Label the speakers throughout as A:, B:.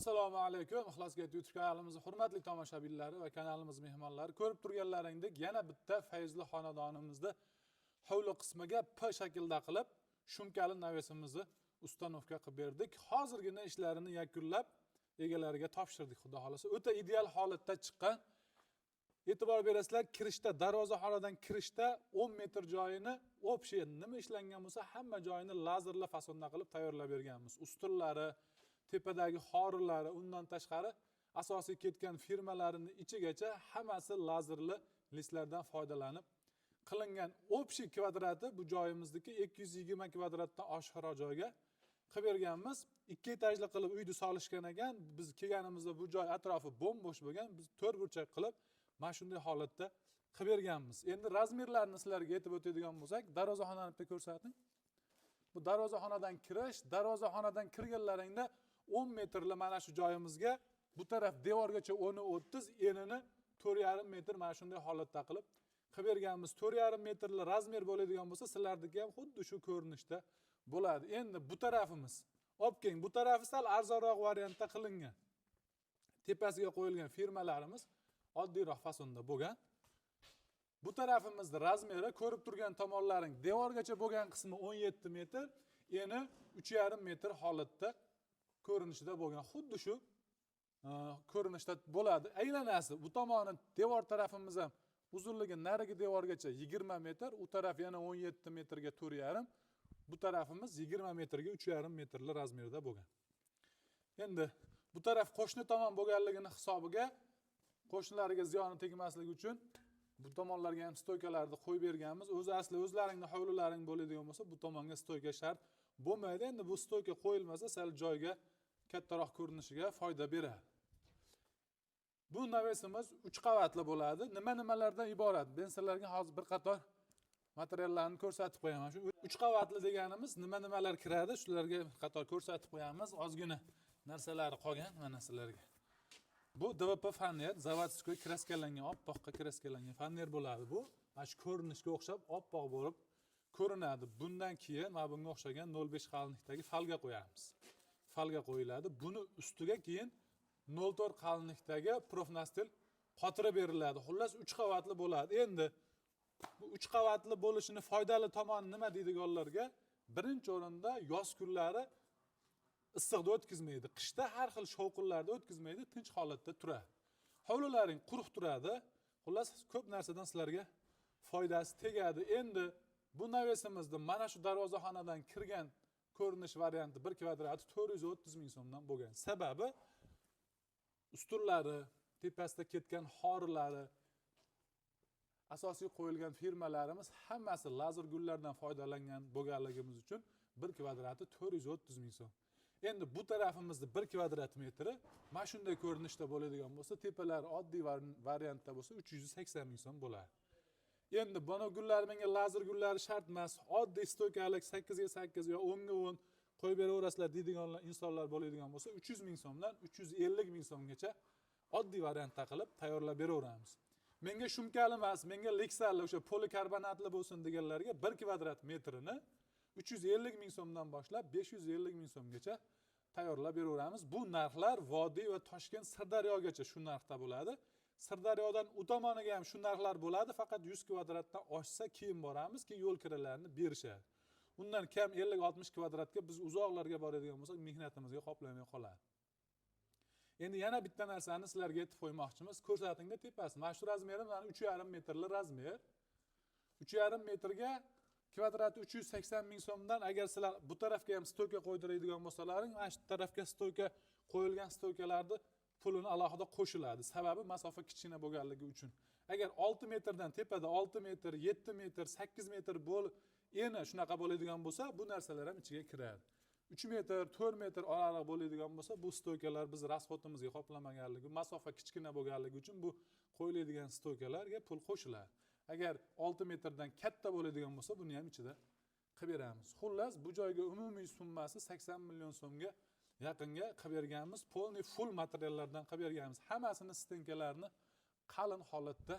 A: Assalomu alaykum, Ixlosga YouTube kanalimizning hurmatli tomoshabinlari va kanalimiz mehmonlari. Ko'rib turganlaringdek, yana bitta fayzli xonadonimizda hovli qismiga P shaklda qilib shumkali navesimizni установка qilib berdik. Hozirgina ishlarini yakunlab egalariga topshirdik, xudo xohlasa. O'ta ideal holatda chiqqan. E'tibor berasizlar, kirishda, darvozaxonadan kirishda 10 metr joyini общий nima ishlangan bo'lsa, hamma joyini lazerli fasonda qilib tayyorlab berganmiz. Ustunlari, tepadagi xorilari, undan tashqari asosiy ketgan firmalarini ichigacha hammasi lazerli listlardan foydalanib qilingan. Общий kvadrati bu joyimizniki 220 kvadratdan oshiqroq joyga qilib berganmiz. 2 etajli qilib uyni solishgan ekan. Biz kelganimizda bu joy atrofi bo'm-bo'sh bo'lgan. Biz to'rt burchak qilib mana shunday holatda qilib berganmiz. Endi razmerlarini sizlarga aytib o'tadigan bo'lsak, darvozaxonani bitta ko'rsating. Bu darvozaxonadan kirish, darvozaxonadan kirganlaringda 10 metrli mana shu joyimizga bu taraf devorgacha 10.30, enini 4,5 metr mana shunday holatda qilib berganmiz. 4,5 metrli razmer bo'ladigan bo'lsa, sizlarniki ham xuddi shu ko'rinishda bo'ladi. Endi bu tarafimiz olib keling, bu tarafi sal arzonroq variantda qilingan. Tepasiga qo'yilgan firmalarimiz oddiyroq fasonda bo'lgan. Bu tarafimizni razmeri ko'rib turgan tomonlaring devorgacha bo'lgan qismi 17 metr, eni 3,5 metr holatda ko'rinishida bo'lgan. Xuddi shu ko'rinishda bo'ladi. Aylanasi bu tomoni devor tarafimiz ham uzunligi narigi devorgacha 20 metr, u taraf yana 17 metrga 4,5, bu tarafimiz 20 metrga 3,5 metrli razmerda bo'lgan. Endi bu taraf qo'shni tomon bo'lganligini hisobiga qo'shnilarga ziyoni tegmasligi uchun bu tomonlarga ham stoykalarni qo'yib berganmiz. O'zi asli o'zlaringni hovlilaring bo'ladigan bo'lsa, bu tomonga stoyka shart bo'lmaydi. Endi bu stoyka qo'yilmasa, sal joyga kattaroq ko'rinishiga foyda beradi. Bu navesimiz 3 qavatli bo'ladi. Nima nimalardan iborat? Men sizlarga hozir bir qator materiallarni ko'rsatib qo'yaman. Shu 3 qavatli deganimiz nima nimalar kiradi, shularga bir qator ko'rsatib qo'yamiz. Ozgina narsalari qolgan mana sizlarga. Bu ДВП faner, заводской kraskalangan, oppoqqa kraskalangan faner bo'ladi bu. Mana shu ko'rinishga o'xshab oppoq bo'lib ko'rinadi. Bundan keyin mana bunga o'xshagan 0,5 qalinlikdagi folga qo'yamiz. Folga qo'yiladi. Buni ustiga keyin 0,4 qalinlikdagi профнастил qotirib beriladi. Xullas 3 qavatli bo'ladi. Endi bu 3 qavatli bo'lishini foydali tomoni nima deydiganlarga, birinchi o'rinda yoz kunlari issiqda o'tkazmaydi. Qishda har xil shovqinlarda o'tkazmaydi, tinch holatda turadi. Hovlilaring quruq turadi. Xullas ko'p narsadan sizlarga foydasi tegadi. Endi bu navesimizda mana shu darvozaxonadan kirgan ko'rinish varianti 1 kvadrati 430 ming so'mdan bo'lgan. Sababi ustunlari, tepasida ketgan xorilari, asosiy qo'yilgan firmalarimiz hammasi lazer gullardan foydalangan bo'lganligimiz uchun 1 kvadrati 430 ming so'm. Endi bu tarafimizni 1 kvadrat metri mana shunday ko'rinishda bo'ladigan bo'lsa, tepalari oddiy variantda bo'lsa 380 ming so'm bo'ladi. Endi buni gullar menga lazer gullari shart emas, oddiy stoykalik 8 ga 8 yo 10 ga 10 qo'yib beraverasizlar deydigan insonlar bo'ladigan bo'lsa, 300 ming so'mdan 350 ming so'mgacha oddiy variantda qilib tayyorlab beraveramiz. Menga shumkali emas, menga leksali o'sha polikarbonatli bo'lsin deganlarga 1 kvadrat metrini 350 ming so'mdan boshlab 550 ming so'mgacha tayyorlab beraveramiz. Bu narxlar Vodiy va Toshkent, Sirdaryogacha shu narxda bo'ladi. Sirdaryodan u tomoniga ham shu narxlar bo'ladi, faqat 100 kvadratdan oshsa keyin boramiz, keyin yo'l kiralarni berishadi. Undan kam 50-60 kvadratga biz uzoqlarga boradigan bo'lsak, mehnatimizga qoplamay qoladi. Endi yana bitta narsani sizlarga aytib qo'ymoqchimiz. Ko'rsatingda tepasi. Mana shu razmeri mana 3,5 metrli razmer. 3,5 metrga kvadrati 380 ming so'mdan agar sizlar bu tarafga ham stoyka qo'ydiradigan bo'lsalaring, mana shu tarafga stoyka qo'yilgan stoykalarni pulini alohida qo'shiladi. Sababi masofa kichkina bo'lganligi uchun. Agar 6 metrdan tepada 6 metr, 7 metr, 8 metr bo'l eni shunaqa bo'ladigan bo'lsa, bu narsalar ham ichiga kiradi. 3 metr, 4 metr oraliq bo'ladigan bo'lsa, bu stoykalar biz расход imizga qoplamaganligi, masofa kichkina bo'lganligi uchun bu qo'yiladigan stoykalarga pul qo'shiladi. Agar 6 metrdan katta bo'ladigan bo'lsa, buni ham ichida qilib beramiz. Xullas, bu joyga umumiy summasi 80 million so'mga yaqinga qilib berganmiz. Полный full materiallardan qilib berganmiz. Hammasini стенка larni qalin holatda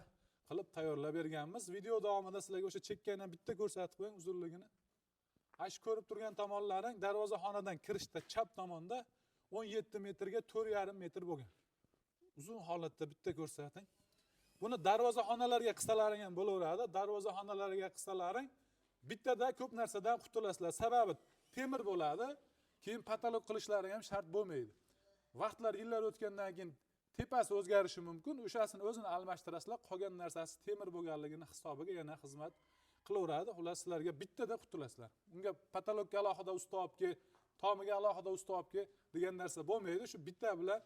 A: qilib tayyorlab berganmiz. Video davomida sizlarga o'sha chekkani bitta ko'rsatib qo'ying uzunligini. Ana shu ko'rib turgan tomonlaring darvozaxonadan kirishda chap tomonda 17 metrga 4,5 metr bo'lgan. Uzun holatda bitta ko'rsating. Buni darvozaxonalarga qilsalaring ham bo'laveradi. Darvozaxonalarga qilsalaring bittada ko'p narsadan qutulasizlar. Sababi temir bo'ladi, keyin потолок qilishlaring ham shart bo'lmaydi. Vaqtlar, yillar o'tgandan keyin tepasi o'zgarishi mumkin, o'shasini o'zini almashtirasizlar, qolgan narsasi temir bo'lganligini hisobiga yana xizmat qilaveradi. Xullas, sizlarga bittada qutulasizlar. Unga потолок ka alohida usta olib kel, tomiga alohida usta olib kel degan narsa bo'lmaydi. Shu bitta bilan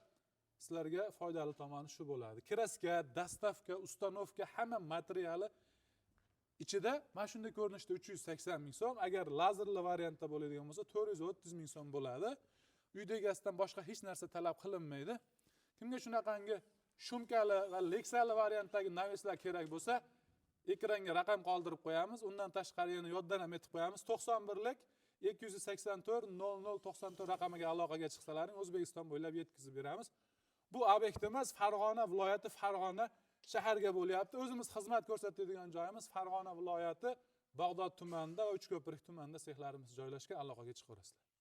A: sizlarga foydali tomoni shu bo'ladi. Краска, доставка, установка, hamma materiali ichida. Mana shunday ko'rinishda 380 ming so'm. Agar lazerli variantda bo'ladigan bo'lsa, 430 ming so'm bo'ladi. Uyda egasidan boshqa hech narsa talab qilinmaydi. Kimga shunaqangi shumkali va leksali variantdagi навес lar kerak bo'lsa, ekranga raqam qoldirib qo'yamiz. Undan tashqari yana yoddan ham aytib qo'yamiz: 91lik 284 00 94 raqamiga aloqaga chiqsalaring, O'zbekiston bo'ylab yetkazib beramiz. Bu obyektimiz Farg'ona viloyati, Farg'ona shaharga bo'lyapti. O'zimiz xizmat ko'rsatadigan joyimiz Farg'ona viloyati, Bag'dod tumanida va Uchko'prik tumanida sexlarimiz joylashgan. Aloqaga chiqaverasizlar.